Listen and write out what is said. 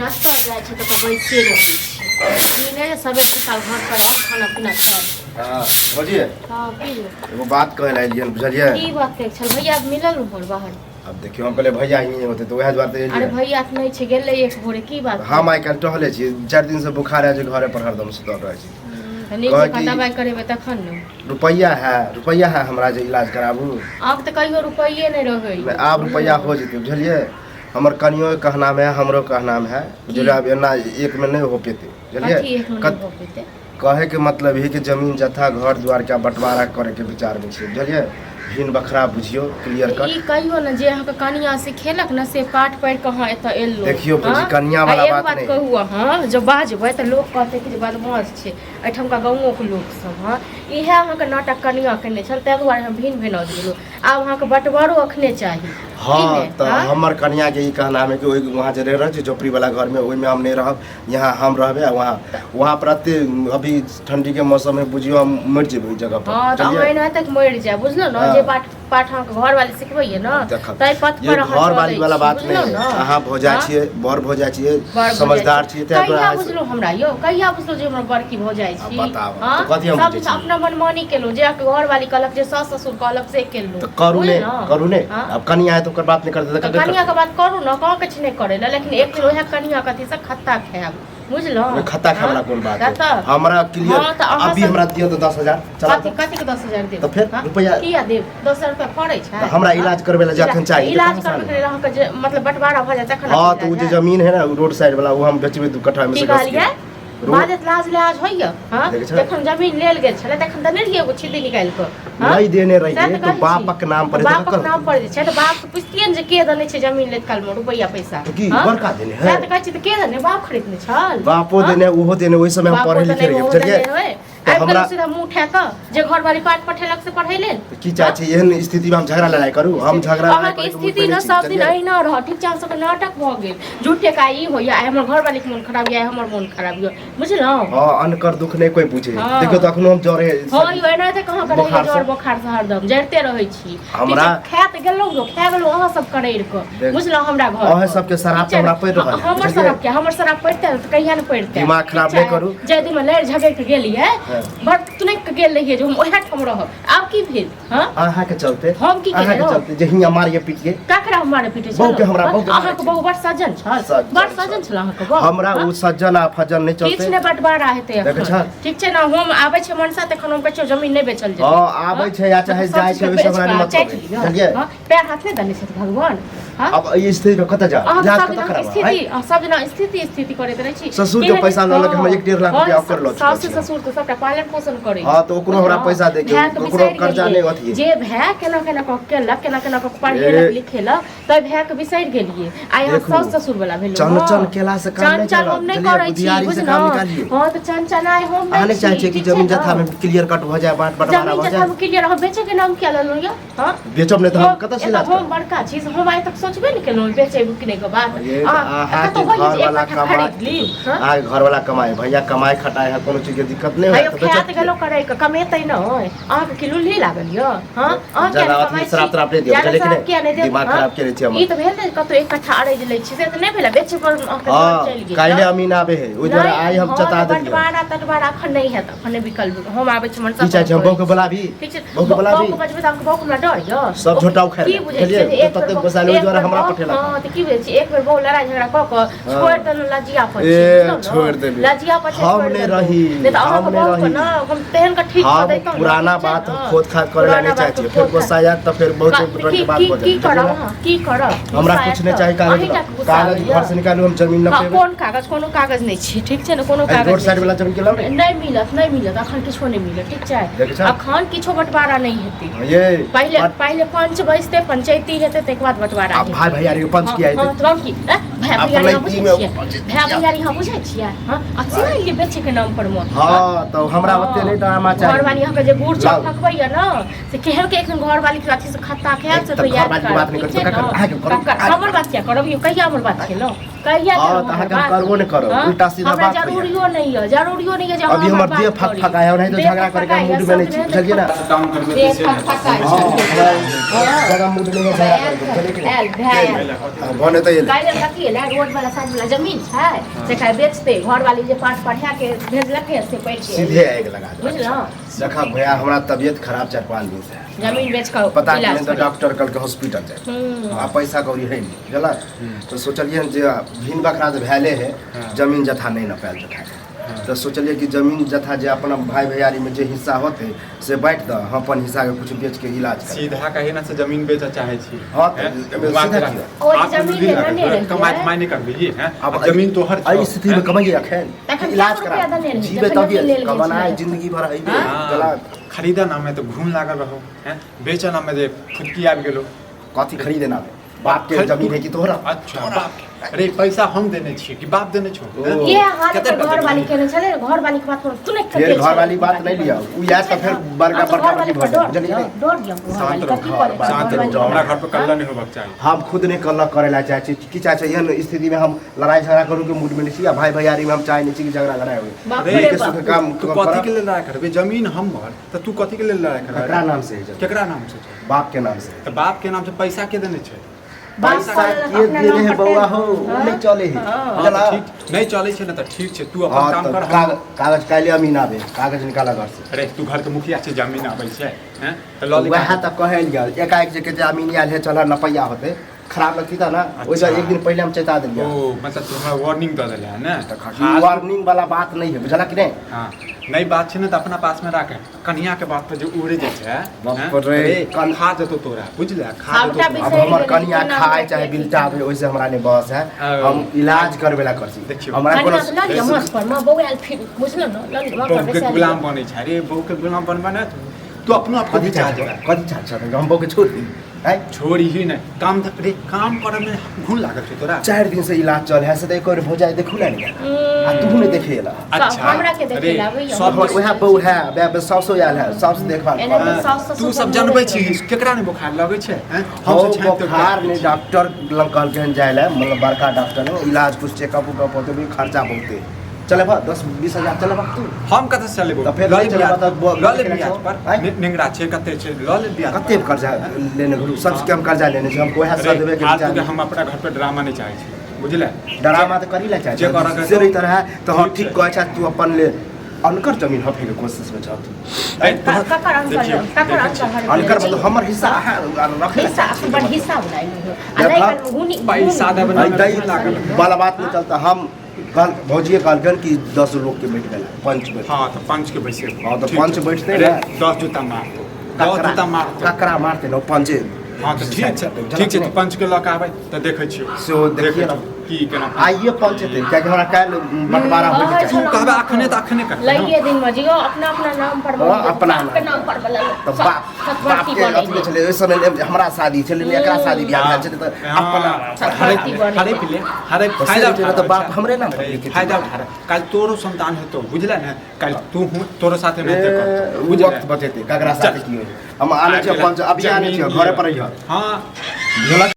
जतऽ जाइ छै ततऽ बैसे रहै छै। ई नहि जे सबेर सकाल घर पर आयब खाना पीना खायब। हाँ भौजी। हँ, की रे? एगो बात कहै लए एलियन, बुझलियै? की बात कहै छल? भैया मिलल उम्हर बाहर? आब देखियौ, हम कहलियै भैया हियाँ होतै, तऽ उएह दुआरे तऽ अरे एलियै। भैया तऽ नहि छै, गेलै एक भोरे। की बात? हम आइ काल्हि टहलै छी, 4 दिनसँ बुखार है जे घरे पर हरदम सुतल रहै छी। तऽ नीक कहै जकाँ कि- दबाइ करेबै तखन ने। रुपैआ है, रुपैआ है हमरा जे इलाज कराबू? आब तऽ कहियो रुपैए नहि रहै। नहि, आब रुपैआ हो जेतै, बुझलियै? हमर कनियो के कहनाम है, हमरो कहनाम है, बुझलियै? आब एना एक में नहि हो पेतै, बुझलियै? कथी एक में नहि हो पेतै? कहे के मतलब है कि जमीन जथा घर द्वार के बंटवारा करे के विचार में छै, बुझलियै? भिन बखरा बुझियो, क्लियर कट। ई कहियो ने जे अहाँके कनिया सिखेलक ने से पाठ पढ़ि कऽ अहाँ एतऽ एलहुँ? देखियौ भौजी, हँ? कनिया वाला आ एगो बात बात नहि। कहू, अहाँ जब बाजबै तऽ लोक कहतै कि जे बदमाश छै एहिठामका गाँवोके लोक सब। हँ, इएह अहाँके नाटक कनिया केने छल, ताहि दुआरे हम भिन भिनाउज गेलहुँ। आब अहाँके बटवारो अखने चाही की? हाँ। ने? तऽ हाँ? हमर कनिया के ई कहना है कि ओहि वहाँ जे रह रहल छै झोपड़ी वाला घर में, ओहिमे हम नहीं रहब, यहाँ हम रहबे। आ वहाँ वहाँ पर एते अभी ठंडी के मौसम है, बुझियो हम मरि जेबै ओहि जगह पर। हाँ, तऽ अहाँ बुझलियै? एना तक मरि जायब, बुझलहुँ ने? हाँ। जे पाठ पाठ अहाँके घरवाली सिखबैए ने, देखब ताहि पथ ये पर अहाँ घर वाली चलै वाला छी, बात नहीं बुझलहुँ है। ने? अहाँ भौजा हाँ? छियै, बड़ भौजा छियै, बड़ भऽ समझदार जाइ छियै, छै। ताहि दुआरे कहिया अहाँ से- बुझलहुँ हमरा यौ? कहिया बुझलहुँ जे हमर बड़की भऽ जाइ छी? बताउ, हाँ? तऽ कथी हम सब बुझै छी? अपना मनमानी केलहुँ, जे अहाँके घरवाली कहलक, जे सास ससुर कहलक से केलहुँ। तऽ करू ने। बुझलहुँ? करू ने। हाँ? आब कनिया है तऽ ओकर बात नहि करतै तऽ तऽ ककर कनिया करतै? के बात करू ने, कहाँ किछु नहि करै लए, लेकिन एक दिन उएह कनिया कथी से खत्ता खायब, बुझलहुँ? ओहिमे खत्ता खाय वाला कोन बात है? तऽ हमरा क्लियर हाँ, तऽ अहाँ अभी सब- हमरा दिअ तऽ 10,000 चला। कथी कथी के 10,000 देब? तऽ फेर हाँ? रुपैआ- किया देब? 10,000 रुपया फड़ै छै? तऽ हमरा इलाज करबै लए जखन चाही, तऽ इलाज कहाँ से करबै के लेल अहाँके जे मतलब बंटवारा भऽ जाय तखन हाँ, अहाँके तऽ ओ जे इलाज हैत। जमीन है ने, ओ रोड साइड वाला, ओ हम बेचबै 2 कट्ठा में की से घस के। कहलियै? रोड- बाजत लाज लिहाज होइया? हाँ? देखै छौ? जखन जमीन लेल गेल छलै तखन देने रहियै एगो छिद्दी निकालि कऽ? हाँ? नहि देने रहियै। सएह तऽ तऽ कहै छी। बापक नाम पर तऽ हेतै तऽ बापक ककर? नाम पर जे छै तऽ बाप से पुछतियै ने जे के देने छै जमीन लैत कालमे रुपैआ पैसा। तऽ की हाँ? बड़का देने है? सएह तऽ कहै छी, तऽ के देने? बाप खरीदने छल? बापो हाँ? देने, ओहो देने। ओहि समय हम बापो पढ़े देने, लिखे रहियै, ओहो बुझलियै? देने होय। तऽ आबि हमरा गेलहुँ सीधा मुँह उठा कऽ, जे घरवाली पाठ पठेलक से पढ़ै लेल। तऽ की चाहै छी? एहन स्थितिमे हम झगड़ा लड़ाइ करू? हम झगड़ा लड़ाइ अहाँके करैके मूड स्थिति मे ने नहि छी, सब दिन बुझलियै? अहिना रहत, ठीक छै? अहाँ सबके नाटक भऽ गेल झूठे का। ई होइया आइ हमर घरवालीके मोन खराब यऽ, आइ हमर मोन खराब यऽ, बुझलहुँ? हँ, अनकर दुख नहि कोइ बुझे। हाँ। देखियौ तऽ अखनो हम जरे। हँ यौ, एना तऽ कहाँ करै बोखार जर से। बोखार से हरदम जरिते रहै छी। हमरा- ठीक छै, खाए तऽ गेलहुँ यौ, खा गेलहुँ अहाँ सब करैर कऽ, देख। बुझलहुँ? हमरा घर अहाँ पर। सबके शराब ठीक छै तऽ हमरा ने? पड़ि रहल है, हमर बुझलियै? शराब किया? हमर शराब पड़ितै तऽ कहिया ने पड़ितै। दिमाग खराब ठीक छै? नहि करू। जाहि दिनमे लड़ि झगड़ि कऽ गेलियै, हाँ। बड़ तुनकि कऽ गेल रहियै जे हम ओएह ठाम रहब। आब की भेल? हँ? अहाँके चलते। हम की अहाँके केलहुँ? चलते जे हियाँ मारिए पीटिए। ककरा हम मारे पीटे? बहू के हमरा- बहू के मारै अहाँके छी। बहू बड़ सज्जन छल। सज्जन बड़ छल। सज्जन छल अहाँके बहू। हमरा हँ? ओ सज्जन आ फज्जन नहि किछु चलते। नहि बंटवारा हेतै देखै एखन। छह? ठीक छै ने? हम आबै छै मनसा तखन हम कहै छियै जमीन नहि बेचल जेतै। हँ, आबै छै या चाहे सब जाइ चीज छै, ओहिसँ बेच हमरा नहि कऽ मतलब चाटि है, लिअ। बुझलियै? हँ, पैर हाथ नहि देने छथि भगवान? हँ? अब एहि स्थितिमे कतऽ जा अहाँके इलाज सब कतऽ दिना कराबऽ? स्थिति आँय? अहाँ सब दिना स्थिति स्थिति करैत रहै छी। ससुरके केहन- पैसा लऽ लऽ के हमर हँ, 1-1.5 लाख हँ, रुपया ओकर लऽ चुकल सासु छी। ससुर के सबटा पालन पोषण करै। हँ, तऽ ओकरो हमरा पैसा दै के, भायके ओकरो बिसरि कर्जा गेलियै। नहि अथी। जे भाय केना केना कऽ केलक, केना केना कऽ पढ़ेलक ए। लिखेलक, तै भायके बिसरि गेलियै। आइ अहाँ देखू, सासु ससुर वाला भेलहुँ। चन हँ। केला से काम नहि चंचल चलत, हम नहि बुझलियै? करै छी। बुधियारी से काम बुझलहुँ? निकालियौ। हँ, तऽ चंचनाइ हम अहाँ नहि नहि चाहै छी, छियै कि ठीक छै जमीन ने? जथा मे क्लियर कट भऽ जाय, बाँट बँटवारा जमीन भऽ जथा जाय? मे क्लियर अहाँ बेचै के नाम किया लेलहुँ यौ? हँ? बेचब नहि तऽ हम कतऽ से एतऽ इलाज हम करब? बड़का छी से हम आइ तक सोचबे नहि केलहुँ बेचै बिकनै के बात। ये अहाँ अहाँके कतौ होइए जे एक घरवाला कट्ठा कमाए खरीद ली? हँ? अहाँके घरवाला कमाए, भैया कमाए खटाए है, कोनो चीजके दिक्कत नहि हयो होयत तऽ खायत बेचब गेलो करे के कमेतै न अहाँके की लुल्ही लागल यऽ? हँ, अहाँ किया ज्यादा नहि अथी कमाइ छी? शराब तराब नहि दियौ, ज्यादा बुझलियै कि शराब नहि? किया नहि देब? दिमाग हँ? खराब केने छी हमर। ई तऽ भेल ने कतौ एक कट्ठा अरैज लै छी, से तऽ नहि भेलै बेचै पर अहाँके हँ डर चलि गेल। काल्हि अमीन आबे है, ओहि दुआरे आइ हम हँ, चता तऽ देलियै। बँटवारा तटवारा अखन नहि हैत, अखन नहि विकल्प। हम आबै छी मनसा की चाहै छी? हम बहू के बोलाबी? ठीक छै। बहू के बोलाबी? बहू के बजबै तऽ अहाँके बहू के हमरा डर यऽ? सब झोंटा उखाड़ि की लेत, बुझै छियै बुझलियै? जे एक ततेक बेर गोसायल ओहि एक दुआरे बेर हमरा बहू- पठेलक। हँ, तऽ की बुझै छियै, एक बेर बहू लड़ाइ झगड़ा कऽ कऽ छोड़ि देलहुँ, लजिया पर छी, ए, बुझलहुँ ने? छोड़ि देलियै। लजिया पर छै, हम छोड़ि नहि देलहुँ। रही, नहि तऽ हम अहाँके नहि बहू के रही। ने हम तेहन कऽ ठीक कऽ हम दैतहुँ ने, पुराना ठीक छै बात ने? खोद खाद करे ला पुराना नहीं चाहै बात छियै। फेर खोद गुस्सा आयत तऽ फेर बहुत रंग की के बात की भऽ की जायत, करब बुझलियै ने? अहाँ? की करब? हमरा गुस्सा कुछ आयत नहि तऽ चाही कागज। अहींटा के गुस्सा कागज आबैया? घर से निकालू, हम जमीन हँ, न पेबै। कोन कागज? कोनो कागज नहि छै, ठीक छै ने? कोनो एहि कागज रोड नहि साइड छै। वाला जमीन के लाउ ने। नहि मिलत, नहि मिलत, अखन किछो नहि मिलत, ठीक छै? देखै छह? अखन किछो बंटवारा नहि हेतै। ये पहिले बट- पहिले पंच बैसतै, पंचायती हेतै, ताहिके बाद बंटवारा आ हेतै। भाई भैयारी के पंच हँ, किया हँ, हेतै? तऽ की ए, भाय अपने भैयारी अहाँ बुझै की मे छियै? भाय भैयारी अहाँ बुझै छियै? हँ, आ सुनै लियै बेचै के नाम पर मे। हँ, तऽ हमरा ओते नहि ड्रामा चाही। घरवाली अहाँके जे गुड़ चाउर लाउ। फकबैया ने से केहन के एक दिन घरवाली के अथी से खत्ता खायब से तऽ तो याद घरवाली के करब, बात नहि ठीक करू, छै तऽ ने? ककर? अहाँके करू। हमर बात किया करब यौ? कहिया हमर बात केलहुँ? कहिया हँ, केलहुँ तऽ हमर अहाँके हम बात? करबो नहि करब, हँ? उल्टा सीधा हमरा बात होइया। जरूरियो नहि यऽ, जरूरियो नहि यऽ जे अहाँ अभी हमर हमर देह बात फक करी। फक आया, नहीं तो देह झगड़ा करके फकफकाइया, मूड में नहीं सब छी, दिन बुझलियै ने? डाउन करबै देह से नहि। फकफकाइ हँ, छै। हमरा ज्यादा मूड नहीं है झगड़ा करके, बुझलियै कि नहि? आयल, भाय आयल। हँ, भने तऽ एलै। काल्हि कथी एलै? ने रोड वाला साइड वाला जमीन छै से खाली बेचते घरवाली जे पाठ पढ़ा के भेजलकै से पढ़ि के सीधे आगि लगा दे बुझलहुँ देखा भैया हमरा तबियत खराब 4-5 दिन से है। जमीन बेच कऽ पता इलाज नहीं तो करी। डॉक्टर कल के हॉस्पिटल जाए आ पैसा कौड़ी है नहीं बुझल तो सोचलिए जे भिन बखरा तऽ भेले है जमीन जथा नहीं न पायल जथा तो सोचलिए कि जमीन जथा जे अपना भाई भैयारी में जे हिस्सा होते से बांटि दऽ हम अपन हिस्सा के कुछ बेच के इलाज कर सीधा कही ना से जमीन बेचऽ चाहे छी हाँ, तऽ हैं? एहिमे घुमा सीधा के की राख। ओ आप जमीन दिन लेने लागत, रहियै। कमाइ धमाइ नहि करबिही हैं? अब अब जमीन तोहर छौ, एहि स्थिति में हैं? कमाइए अखन तखन इलाज कते रुपया करा देने रही? जीवे जखन तब जमीन लेल गेल कमाना छलै। जिंदगी भर अइबे हाँ, गलत खरीदऽ नामे तऽ घूम लागल रहो हैं? बेचऽ नामे जे फुटकी आबि गेलो कथी खरीदे ना बाप के जमीन है कि तोहरा अच्छा बाप के अरे पैसा हम देने छियै कि बाप देने छौ ओ। ये हाल कते पर घर वाली पैसा केने छलै घर वाली के बात पर तुरंत फेर घर वाली बात नहीं लिया उ यार तऽ फेर बड़का बड़का बड़की भऽ जाए बुझलियै ने? डर दिया घर शांत वाली रहो कथी करे शांत रहो हमरा घर पर कल्ला नहीं होबाक चाही हम खुद नहीं कल्ला करे ला चाहे छी की चाहे छी एहन स्थिति में हम लड़ाई झगड़ा करू के मूड में नहीं छी आ भाई भैयारी में हम चाहे नहीं छी कि झगड़ा लड़ाई होय बाप अरे, रे के बाप सुख काम तू कथी के लेल लड़ाई करबे जमीन हमर तऽ तू कथी के लेल लड़ाई करबे ककरा नाम से है जमीन? केकरा नाम से छै बाप के नाम से तऽ बाप के नाम से पैसा के देने छै बाप पैसा कहलक के अपना देने नाम है पर बौआ तेल। हो हाँ? नहीं चले है हाँ। हाँ, तऽ ठीक नहीं चलै छै ने तऽ ठीक छै तू अपन हाँ काम तऽ कर हम कागज काल्हि अमीन आबे कागज निकाला घर से अरे तू घर के मुखिया छै जमीन आबै छै हैं तऽ लऽ ले वएह तऽ कहल गेल एकाएक जे कहते अमीन आयल है चल नपैया होते खराब लगती था ना ओहिसँ अच्छा। एक दिन पहिले हम चेता देलियै ओ मतलब तू हमरा वार्निंग दऽ देले है ने तऽ हाँ, वार्निंग वाला बात नहीं है बुझला कि नहीं हाँ नहीं बात छै ने तऽ अपना पास में राख कनिया के बात पर जे उड़े जाइ छै बाप हैं? रे, अरे, कन- खा जेतौ तोरा बुझले खा जेतौ सबटा तोरा। अब बिसरि हमर गेलै, कनिया केना खाए हमरा चाहे के बिलटाबे ओहिसँ हमरा नहि बस है ओ। हम इलाज करबे ला कर छी देखियौ। हमरा कोनो कनिया के लऽ लिअ माछ पर माँ बौआयल फिर बुझलहुँ ने लऽ लिअ माछ पर बहू के बैसा लिअ। गुलाम बनै छै अरे बहू के गुलाम बनबे ने तू अपनो आपके कथी विचार चाहै छह कथी चाहै छह हम बहू के छोड़ दी आँय छोड़ी ही नहीं काम रे काम करे में घुन लागल छै तोरा 4 दिन से इलाज चल है से तऽ एक बेर भौजाई देखू ने नहीं आ तू नहीं देखे एला अच्छा हमरा के देखे अरे, लाबैया। सब हमर वएह बहू है बे सासो आयल है सास देखभाल एना करत। तऽ साउस ससुर तू सब सब जानबै मरैत छी रहै। केकरा नहि बोखार लगै छै हैं? हो हम सब छाँटि तोड़ि बोखार कऽ ने डॉक्टर लग कहलकै हन जाय लए मतलब बड़का डॉक्टर लग इलाज कुछ चेकअप उकअप होते भी खर्चा बहुते चले बा 10-20 हजार चले बा तू हम कतऽ से चलेबो तऽ फेर लऽ नहि ले चलेबा ब्याज तऽ लऽ ले केना ब्याज छौ? पर आँय? नेंगरा छै कते छै लऽ ले ब्याज पर। कते कर्जा लेने घुरू सबसे कम कर्जा लेने छै हमको वएह अरे, सधबे के फालतू विचार के हम अपना घर पर ड्रामा नहीं चाहे छी बुझले डरामा तऽ करी ले चाहे जे करऽ के से रही तरह तो हाँ ठीक ठीक छै। कहै छै तू अपन ले अनकर जमीन हफे के कोशिश में छह तू ए, तोहर- ककर अंकल देखियौ, ककर देखै अंकल छी। हर अनकर मतलब हमर हिस्सा अहाँ रखे हिस्सा अपन हिस्सा बनाइ आ देखा, नहि घुनी पैसा देबै अइ दै लागल। वाला बात नहीं चलता हम कल भौजिए कहलखिन कि 10 लोग के बैठ गेला पंच बैठ हाँ तऽ पंच के बैसे हाँ, तऽ पंच बैठतै अरे, ने। 10 जूता मारतौ 10 जूता मारतौ ककरा मारते न पंचे हाँ तऽ ठीक छै ठीक छै तऽ पंच के लऽ कऽ आबै तऽ देखै छियौ सेहो देखै देखिए ने। छियौ की केना आइए पंच हेतै कियाकि हमरा काल्हि बंटवारा होइके कहै चाही तू कहबै अखने तऽ अखने करतै ने। लइए दिन में जियो अपना अपना नाम पर हाँ, अपना बाप के नाम पर बना तऽ बाप बाप के अथी छलै ओहि समय हमरा शादी छलै ने एकरा शादी बियाह भेल छलै तऽ अपना सतभरती बनै। हड़प ले हड़प तऽ फायदा से उठा तऽ बाप हमरे नाम पर अरे, लिखित फायदा उठा रहा काल्हि तोरो संतान हेतौ बुझले ने काल्हि तू हूँ तोरो साथे में हेतै ए, उ बुझले वक्त बतेतै ककरा साथे की होइ हम आनै छियै पंच अभी आनै छियै घरे पर अइहऽ हाँ झोला